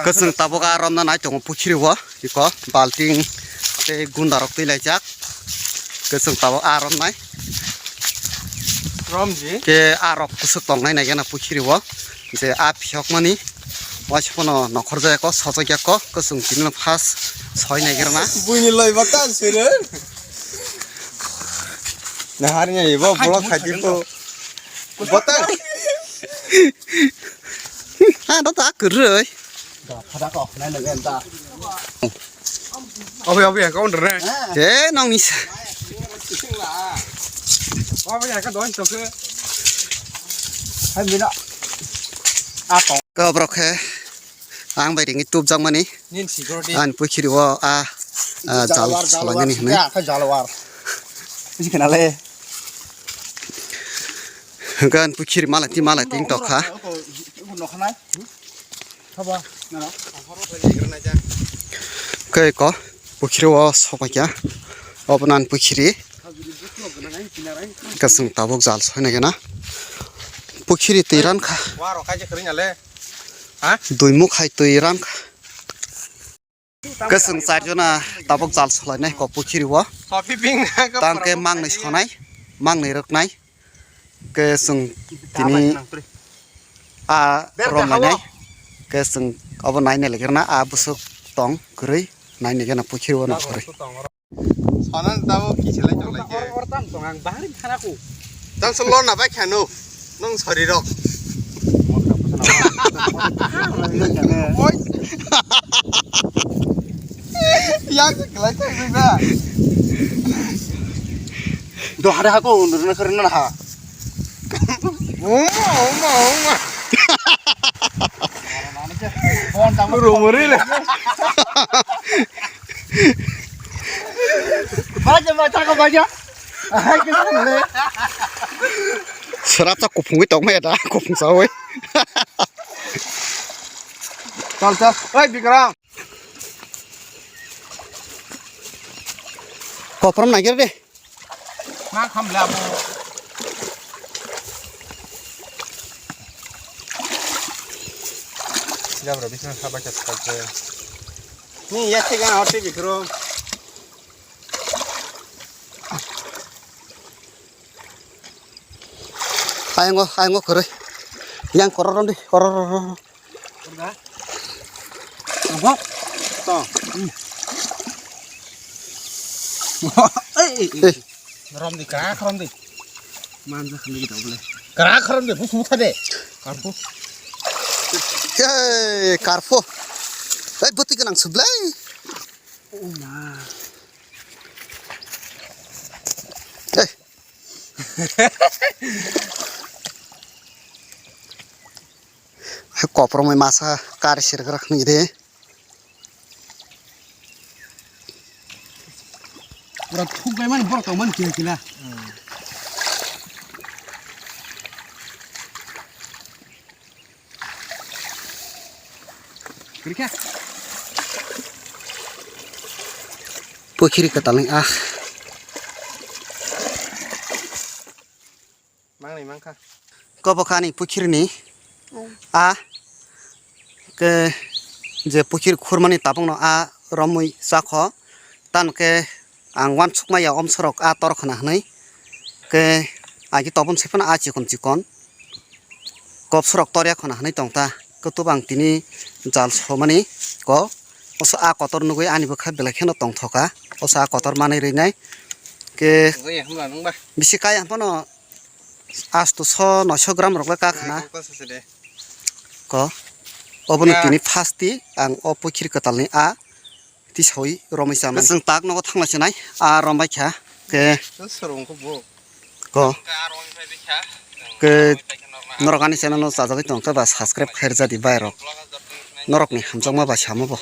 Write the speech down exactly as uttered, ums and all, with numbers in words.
Kwchwng tabuk a romna nai tongo pukhiri o, iko balting tei gunda rok twi laijak. Kwchwng tabuk a romnai. Romji. Ke a rok kwchwk tongnai nai gana pukhiri o, je a phiyokmani waisa phano nokhorjak o, sojak ya ko, kwchwng tini no first soi nai gana. Buini loi bata sere. Nahar nya ibo bolok khaji ko. Bata. Ah, no ta kwrwi. Obi, obi, kau under ne? Eh, nong ni sa. Obi, kau doang tu ke. Hai, mina. Apa? Kau brok he. Ang bai ringi tup jang mani. Nin security. An pukhiri o a, a, jal salangani hwnwi. Ya, kha jalwar. Isi kena le. Gan pukhiri mala ti mala ting tokha. Khe ko pukhiri o sokpakya. Obo nan pukhiri. Kasung tabuk jal soina gena. Pukhiri twi ran kha. Wa ro kaje khring ale. Ha? Dui muk hai twi ran kha. Kwchwng char jona tabuk jal solainai kok pukhiri o. Sopi bing na ka. Tang khe mangnwi sonai, mangnwi rwknai. Kwchwng tini a rom lainai. Kwchwng obo naina lekirna a bwswk tong kwrwi naina gena pukhiri o nang kwrwi. Sonan tabo kiselai tonglai ke. Or, or tam tong ang bahari thana ku. Tang se lorna bai khano. Nung sori rok. Oi. Yang se kelai sai bai ba. Do hare hako undur na kare na ha. Uma, uma, uma. Rumuri le. Baja, baja, ko baja. Ahai, ke le. Serap sa kupung itu mah ada, kupung sawi. Chal, chal. Oi, Bikram. Kopram nagir deh. Ma kham le abo. Jabra bisna sabai chat kalche. Ni ya thega hote Bikram. Ayango, ayango kore. Yang kororo ndi, kororo. Oho. To. Ei, ei, ei. Rom di, krak rom di. Manja khandi kita boleh. Krak rom di, bus mutha de. Karpu. Hei, karpu. Hei, buti kenang sebelah. Oh, ma. Hei. Hai kopromoi masa kari sirgrak ni de. Pura thuk bai mani borok tong mani kila kila. Kwrwikha. Pukhiri kwtalni ah. Mangnai mankha. Kobo kha ani pukhiri ni. Oh. Ah. Ke je pukhiri khurmani tabukno ah romwi chakho. Tamo khe ang uansukma ya omsorok ah tor khna hwnwi. Ke agi tobon se phano ah chikon chikon. Kopsorok torya khona hwnwi tong ta. Kwtwbang tini jal somani ko. Oso a kotor nugwi ani bwkha belai kheno tongthoka. Oso a kotor manwi rwinai. Ke bisi kaya phano asto so noisho gram rok le ka khna. Ko. Obono tini first ti ang o pukhiri kwtalni a. Tisawi romwi chamani. Chwng tak nogo thangna sinai, a rombai kha. Ke. Sorong kho bo. Ko. Ke norok ani channel no chajagwi tong khe ba subscribe khair jadi bai rok. Norok ni hamjakma ba samo bo.